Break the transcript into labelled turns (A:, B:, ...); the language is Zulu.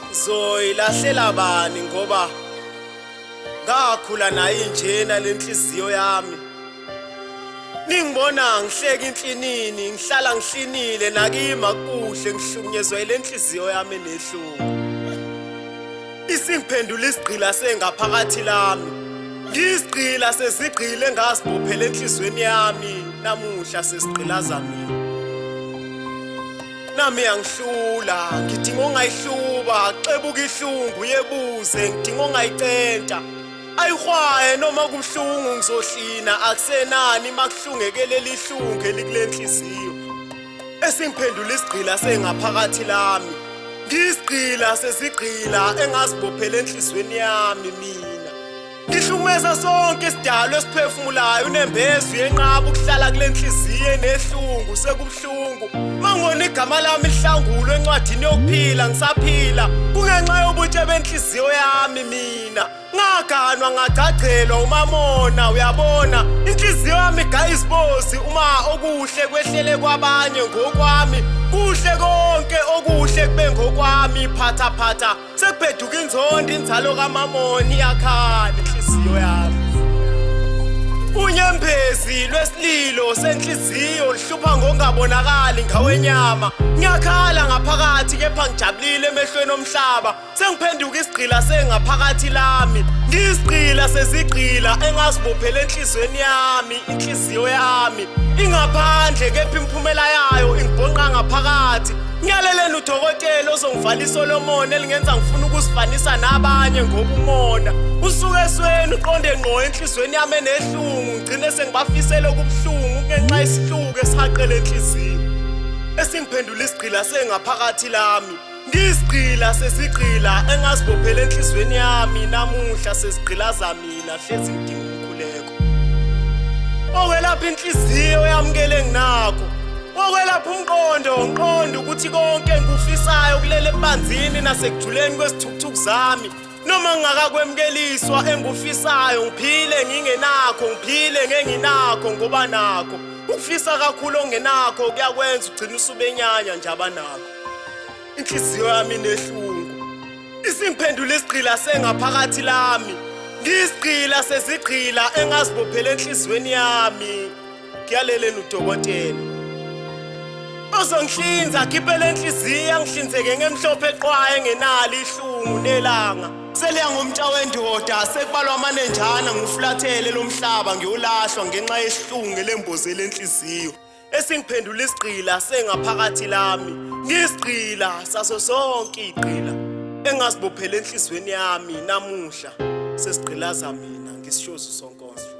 A: Ngizoyilahlela bani ngoba ngakhula nayo injena lenhliziyo yami. Ningibona ngihleka inhlinini, ngihlala ngihlinile nakimi akukuhle ngihlukunyezwa ile nhliziyo yami enehlungu. Isingiphendula isigqila sengaphakathi lami. Ngiyisigqila sezigqila engazibophela enhlizweni yami namuhla sesigqilaza mina. Nami yangihlula ngidinga ongayihluba xebuka ihlungu yebuze ngidinga ongayicenta ayihwaye noma kubuhlungu ngizohlina akusenani makuhlungeke leli hlungu elikule nhliziyo esingiphendula isigqila sengaphakathi lami ngiyisigqila sesigqila engazibophela enhlizweni yami mina ngihlukumeza sonke isidalo esiphefumulayo unembeza uyenqaba ukuhlala kule nhliziyo enehlungu sekubuhlungu mangona igama lami lihlangulwe encwadini yokuphila ngisaphila kungenxa yobutshe benhliziyo yami mina ngaganwa ngagcagcelwa umamona uyabona inhliziyo yami igaya izibozi uma okuhle kwehlele kwabanye ngokwami kuhle konke okuhle kube ngokwami phatha phatha sekubheduka inzondo inzalo kamamoni iyakhala inhliziyo yami unyembezi lwesililo senhliziyo lihlupha ngokungabonakali ngawenyama ngiyakhala ngaphakathi kepha ngijabulile emehlweni omhlaba sengiphenduka isigqila sengaphakathi lami ngiyisigqila sezigqila engazibophela enhlizweni yami inhliziyo yami ingaphandle kepha imiphumela yayo ingibhonqa ngaphakathi ngiyaleleni udokotela ozongivala isolomoni elingenza ngifuna ukuzifanisa nabanye ngoba umona usuke esweni uqonde ngqo enhlizweni yami enehlungu ngigcine sengibafisela okubuhlungu ngenxa yesihluku esihaqele enhliziyo esingiphendula isigqila sengaphakathi lami Ngiyisigqila sesigqila engazibophela enhlizweni yami namuhla sesigqilaza mina hlezi ngidinga umkhuleko. Okwelapha inhliziyo yamukele nginakho. Okwelapha umqondo ngiqonda ukuthi konke engikufisayo kulele ebubanzini nasekujuleni kwezithukuthuku zami. Noma ngingakakwemukeliswa engikufisayo ngiphile ngingenakho ngiphile ngenginakho ngoba nakho ukufisa kakhulu ongenakho kuyakwenza ugcine usubenyanya nje abanakho. Inhliziyo yami inehlungu isingiphendula isigqila sengaphakathi lami ngiyisigqila sezigqila engazibophela enhliziyweni yami ngiyaleleni udokotela ozongihlinza akhiphe le nhliziyo angihlinzeke ngemhlophe eqwaye engenalo ihlungu nelanga seliya ngomtsha wendoda sekubalwa amanenjana ngufulathele lomhlaba ngiyolahlwa ngenxa yesihlungu elembozele enhliziyo esingiphendula isigqila sengaphakathi lami ngiyisigqila saso sonke igqila engazibophela enhlizweni yami namuhla sesigqilaza mina ngisishozi sonkonzo.